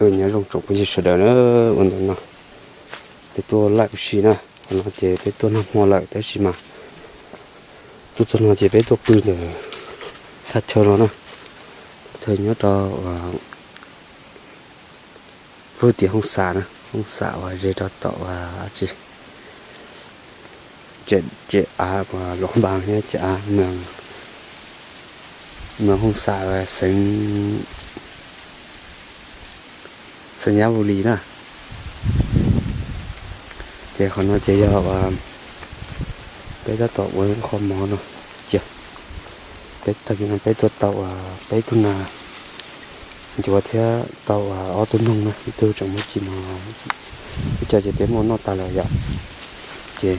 Nyob zoo tsoom phooj ywg sawv daws na, ua ntawm no peb tuaj laij ua si na, qhov no ces peb tuaj nag hmo lawm tab sis mas tuaj txog no ces peb tuaj pw ntawm thaj chaw no na, thaj chaw nyob rau pug tim hoob xas na, hoob xas uas ze rau tom tsis ces av uas luam npas thiab ces av moos hoob xas xeev Xas Nyab Vu Lis na. Ces qhov no ces yog peb tab tom ua qho mov no, ces peb tag kis no peb tuaj tau peb tug nas ncuav thiab tau ob tug noog na, ib tug tseem muaj ci no, ib co ces peb muab noj tas lawm yom. Ces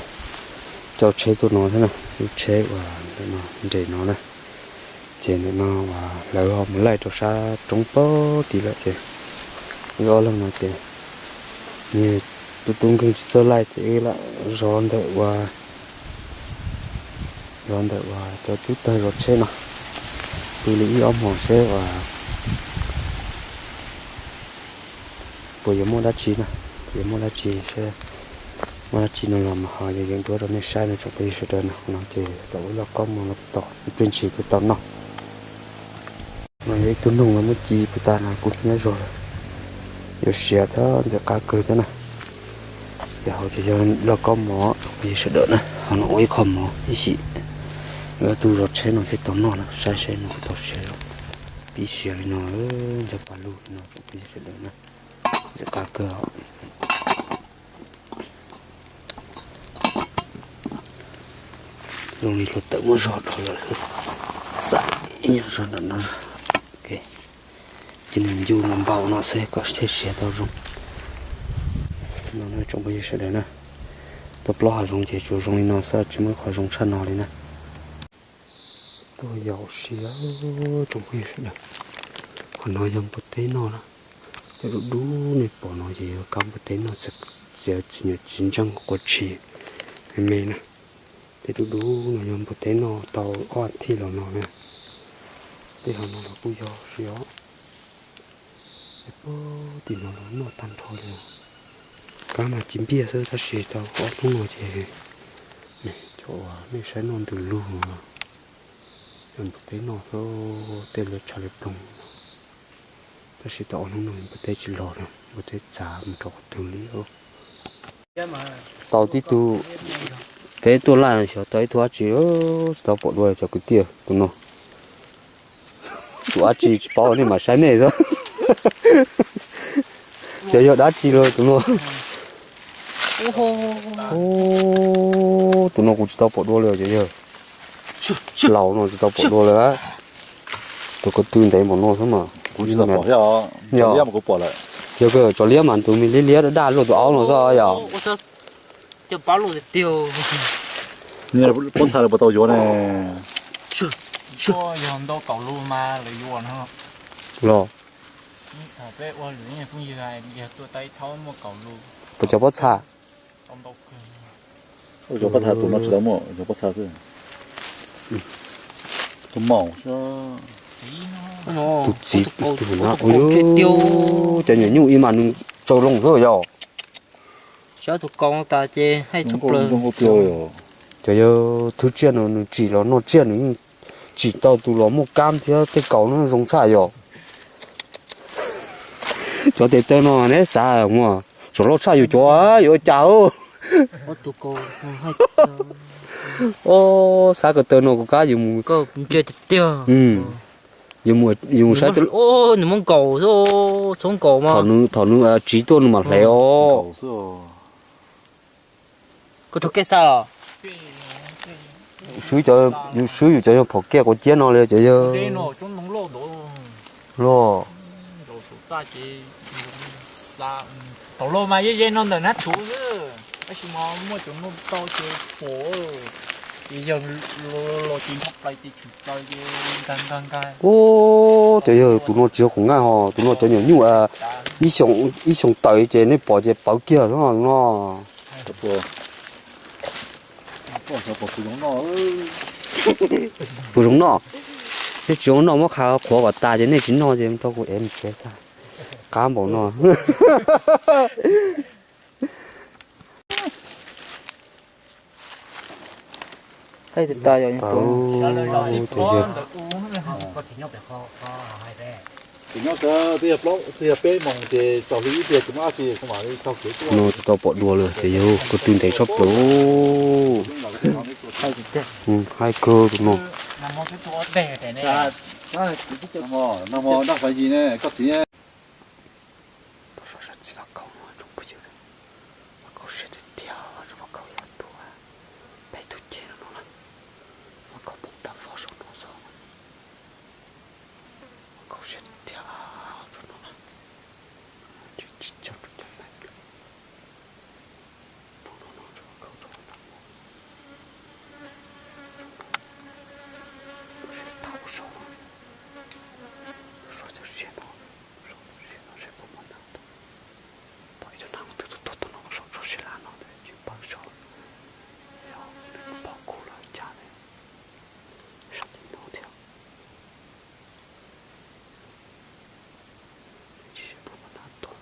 coj tsheb tuaj no thiab na, lub tsheb uas nres no na. Ces ntawm no lawv ho mus laij rau sab roob pag tid lawm ces wb ob leeg no ces niag tub tub nkeeg tsis txawj laij ces wb lam zov ntawm ua, zov ntawm uas cov tub tawg zov tsheb no, pw li ib ob hmos seb uas puas yuav muaj dab tsi na, puas yuav muaj dab tsi seb muaj dab tsi no los mas ho yeej yeem duab rau nej saib no tsoom phooj ywg sawv daws na. No ces los ua lauj kaub mov los tom ib pliag ntshis thiaj tau noj. No yog ib tug noog los muab ci puag ta no kuj hnyiab zog lawm, yuav siav thiab ntxim qab kawg thiab na. Ces hauv ces yog lauj kaub mov tsoom phooj ywg sawv daws na, ho no ua ib qho mov ib chim, wb ob tug zov tsheb no thiaj tau noj na, saib seb noj puas tau siav, pib siav li no, ntxim qab lug li no tsoom phooj ywg sawv daws na, ntxim qab kawg. Zoo li hluav taws muab zog dhau lawm, txav ib nyuag zog ntawm no. Ces nws ncu no npau no xwb kom thiaj siav tau zoo. No tsoom phooj ywg sawv daws na, tuaj plob hav zoov ces tsuas zoo li no xwb, tsis muaj qhov zoo tshaj no li na. Tuaj yos siav tsoom phooj ywg sawv daws, qhov no yog npua teb noj na. Cov dub dub nej pom no ces yog kab npua teb noj, txiv nyuam txiv ntseej qua tshis me me na. Tej dub dub no yog npua teb noj tau ob as thiv los no na. Tej hauv no los kuj yog siav. Ces puag tim no los noj tag nrho li. Kab mas ci npiaj xwb tab sis tau ob hnub no ces cov uas nej saib noj ntws lug, npua teb noj xwb, tej lawv tshav li ploog. Tab sis tau ob hnub no npua teb tsis los na, npua teb txav mus rau qhov twg li. Tau tib tug, peb tuaj laj xyov tau ib tug dab tsi, tsis tau pom dua cov kwv tij, tus no. Tus dab tsi tsis paub nej mam saib nej xwb. Cov yog dab tsi los tus no. Tus no kuv tsis tau pom dua li cov yawg. Laus no tsis tau pom dua li. Tus ko tw ntev npaum no xwb mas. Yog, yog, cov liab mas tus me liab liab daj daj luaj tus aub no xwb yom. Pob txha lawv puas tau yuav ne? Los, puas cov pob txha? Cov pob txha tus no tsis tau muaj, cov pob txha xwb. Tus maum, tus txiv, tus no, cov nyuam nyuj ib mas nws tsau loo xwb yom. Cov yawg thwv tsiaj no nws tsim los noj tsiaj nws yeej tsim tau tus los muaj kab thiab tej kaus no zoo tshaj yom. Cov tes taw no neb xav muaj saum loj tshaj yus cov yuav ua cas. Xav ko taw no kuv kab yus mus, yus mus saib nws muab nkaus, thaum nws tsiv tuaj nws mam hle os. Yus swb yus cov nyuag phom kiaj quav ciab no li ces yog loj. Thaum los mas yog ze no ntawm nab thuv xwb, tab sis mas muaj cov no tau ces pom, ces yog los ces nrog plaws ces tshwm plaws ces nkag nkag nkag. Ub, ces yog tus no tsis yog khoom nqaij ho, tus no cov nyuam nyuj ib xyoos tawm ces nej pom ces pawv kiag no. Puas zoo noj? Nej tsis zoo noj muab qha qhuav kom tas ces nej tsis noj ces rau kuv ev mus tsev xwb. Qab npaum no. Tau, ces yog no tsis tau pom dua li ces yog ko tw ntev tshaj plaws. Haib kawg tus no. Tau sab txiv Vaj Kaus no tsoom phooj ywg, Vaj Kaus siab tiag tiag, Vaj Kaus yog tus peb tug ceg no no na. Vaj Kaus poob dab vog saum no xwb. Vaj Kaus siab tiag tiag saum no na. Tsis tsis txog rau cov neeg. Poob rau no rau Vaj Kaus rau no. Tau sau, tau sau cov siab no, sau cov siab no seb puas pom nag. Pom ib tug nag tus tus tuag tom no, sau txog siab laj no, tsis paub sau, yog nws pom kuv los cas ne. Sau tim no thiab. Tsis seb puas pom nag tuag.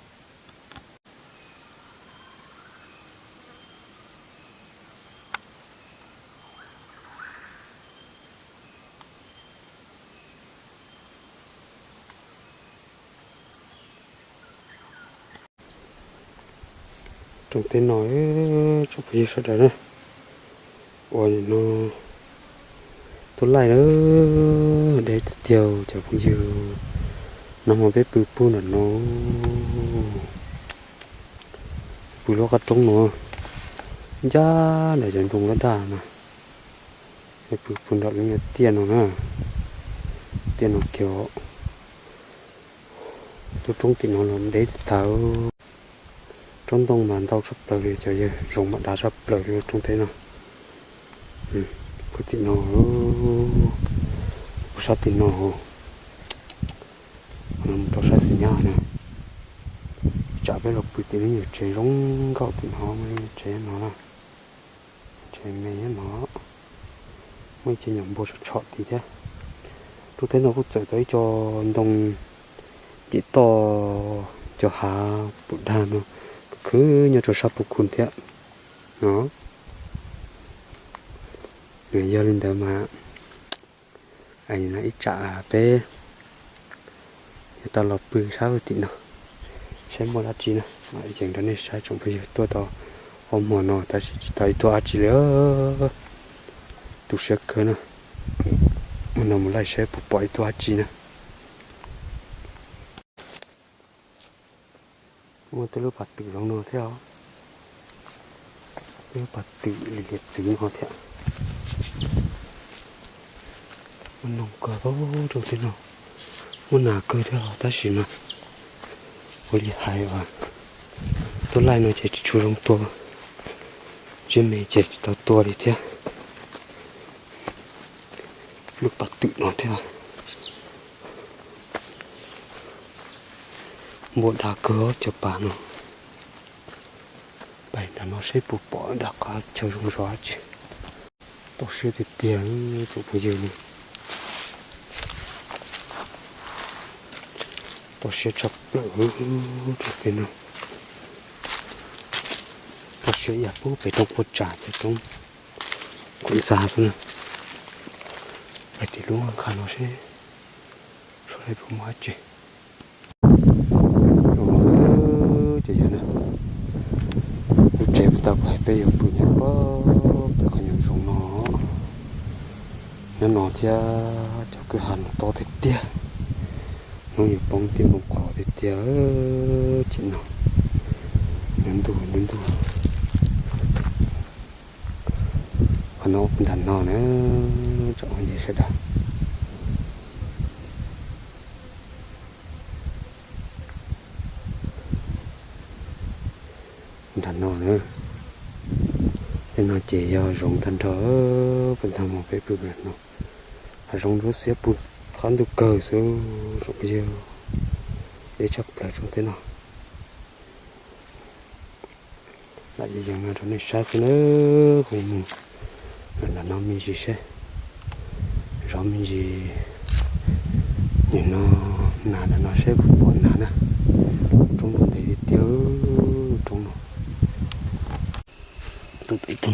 Rooj teb no, tsoom phooj ywg sawv daws na, ua nim no tuaj laij lawm, deb tiag tiag cov phooj ywg. Nag hmo peb pw pug nram no, pw lub qab roob no, ncaj nram cov nroog daj daj na. Peb pw pug nram lub nyuag tiaj no na, tiaj no kiag. Lub roob tim no los deb tag. Tsob ntoo mas ntau tshaj plaws li cov yawg, zoov mas dav tshaj plaws li lub roob teb no. Pug tim no, pug sab tim no, mus rau sab xis nyab na. Tsam peb los pw tim lub nyuag tsev zoo nkauj tim no, lub nyuag tsev no na. Tsev me nyob no, muaj ib ce nyuam npua tshom tshom tid thiab. Rooj teb no kuj txawm tau ib co ntoo cim toj cov hav pum dag no, khwv nyob rau sab puv khu thiab no. Yog li ntawd mas ib tsam peb yuav tau los pw sab tim no, saib muaj dab tsi na. Yees rau nej saib tsoom phooj ywg, tuaj tau ob hmo no tab sis tsis tau ib tug dab tsi li. Tu siab kawg na. Hmo no mus laij saib puas pom ib tug dab tsi na. Muaj tej lub pas twm zoo no thiab os. Tej lub pas twm liam txwv no thiab. Muaj noog kawg, rau tej no muaj nas kawg thiab os, tab sis mas ua li hais as, tuaj laij no ces tsis tshua zoo tua, ntsiab me ces tsis tau tua li thiab. Lub pas twm no thiab. Npua dag kawg cov pas no. Pais nram no seb puas pom nram qab chaw zoo zov dab tsi. Tau siab tiag tiag tsoom phooj ywg ne. Tau siab tshaj plaws rau pem no. Tau siab ib yam pub pem roob puab tsam pem roob kuv ntxa xwb na. Pais tim lub nqaj no seb seb puas muaj dab tsi. Ces yog na, lub tsev puag ta kuv hais peb yuav pw nyob pem qhov nyuag zoov no. Nyob no thiab cov kwj ha no tob tiag tiag. Hnub yuav poob tiaj poob qos tiag tiag. Ces no, ntuj ntuj ntuj. Qhov no nram no na, tsoom phooj ywg sawv daws. Nram no na, tej no ces yog zoov tag nrho, pem ntag mus peb pw no. Hav zoov ntsuab xiab pug qab ntug kawg xwb tsoom phooj ywg, deb tshaj plaws tsoom tej no. Lam yees no rau nej saib xwb na, kuv mus nram no me ntsis seb, zov me ntsis, nim no nas nram no seb puas pom nas na.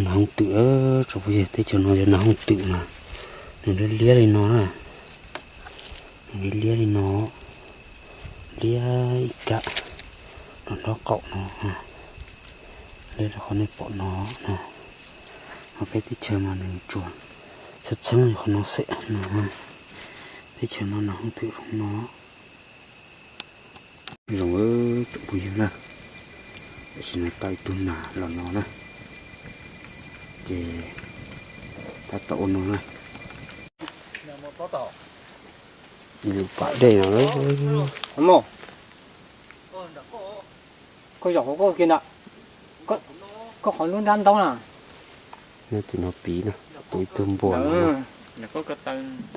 Nas hooj twm, tsoom phooj ywg, teb chaws no yog nas hooj twm mas nws liab liab li no na. Nws liab liab li no, liab ib kab rau nraub qaum no, liab rau qhov nej pom no no. Ho peb teb chaws mas nws tsuas txheeb txheeb li qhov no xwb no. Teb chaws no nas hooj twm zoo no. Zoo tsoom phooj ywg na, tam sim no tau ib tug nas los no na, ces tab tom ua no na. Ib lub pas dej no. Koj zaum hauv koj kiag ntawm, koj qhov lub nrab ntaub na. Nyob tim no piv na, tua ib tug npua no.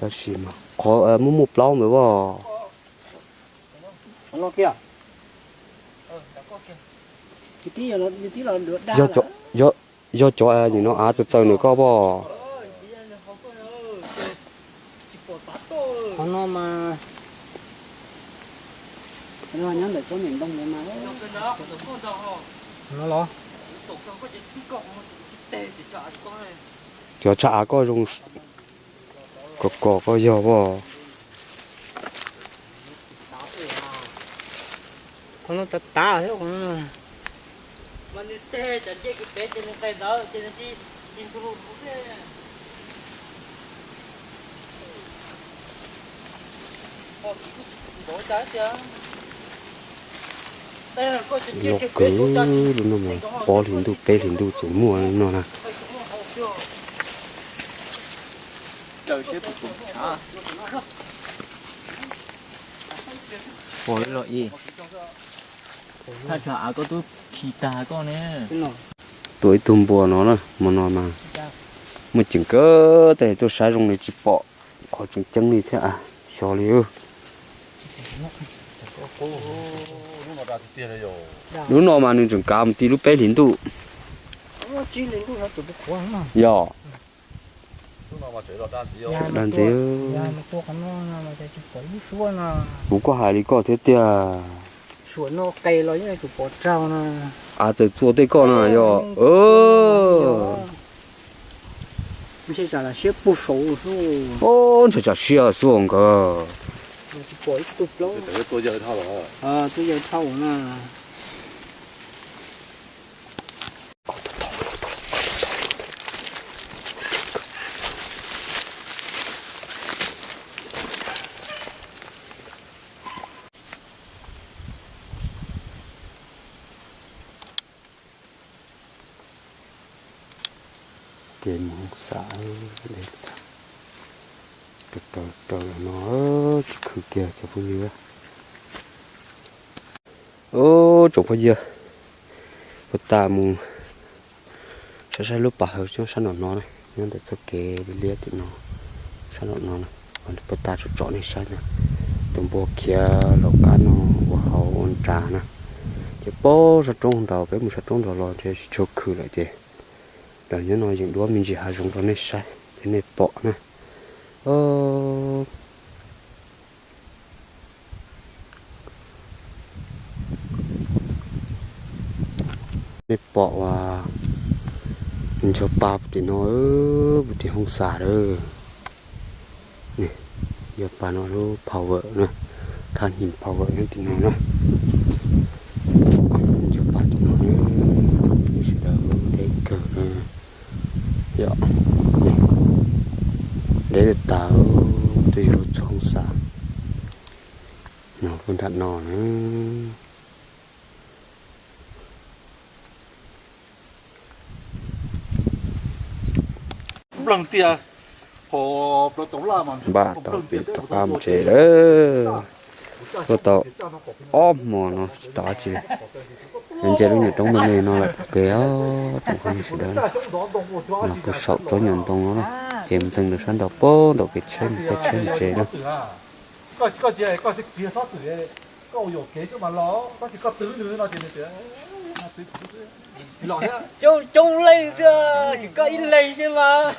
Tab sis mas qhov muaj muaj plaub ntawd as. Yog cov nim no av txawv txawv ntawm koj pob. Qhov no mas, nyob ntawm tsob niam ntoo no mas. Qhov no los? Cov tshav av koj zoo, kom kom koj yog pob. Qhov no tav tav thiab qhov no. Loj kawg, lub no mas ob hlis ntuj peb hlis ntuj tseem muaj no na. Pom los ib, thaj tsam av koj twb khi tag koj ne. Tua ib tug npua no na, hmo no mas muaj ceem kawg, tej tuaj saib zoo li tsis pom qhov tseem ceeb li thiab, xyov li. Lub no mas nws tseem kav mus ti lub peb hlis ntuj. Yog. Dag ntxiv. Kuv koj hais li koj thiab tiag. Av txawm txua tej koj na yog. Ntshai tsam siab xwb nkawd. Kev mus Hoob Xas, raws raws no tsis khwv kiag cov phooj ywg. Ub, tsoom phooj ywg, puag ta mus saib saib lub pas hawv nyob sab nraum no na, nyob ntawm txoj kev liab tim no, sab nraum no na. Puag ta tsom tsom nej saib ntag, tus npua khiav los qab no ua hauv ua nrad na. Ces pab sab roob nraud, peb mus sab roob nraud los ntshe tsis tshua khwv lawm ces los nyob no yeem duab me ntsis hav zoov rau nej saib ces nej pom na. Nej pom ua ncho pa puag tim no, puag tim Hoob Xas lawm. Ncho pa no lub power na, thaj nyim power nyob tim no na. Ncho pa tim no na, sawv daws, deb kawg na. Yog, deb tas tas, twb yuav luag txog Hoob Xas no, lub nram no na. Npaj tau pem rov qab mus tsev lawm. Tuaj tau ob hmo no tsis tau dab tsi li. Nce lub nyuam roob me me no lawm pem os, tsoom phooj ywg sawv daws. Los puag saum tsob nyuam ntoo no na, ces mus ntxeev rau sab nraud pem nraum kev tsheb mus caij tsheb mus tsev na. Coob coob leej xwb, tsis koj ib leeg xwb mas.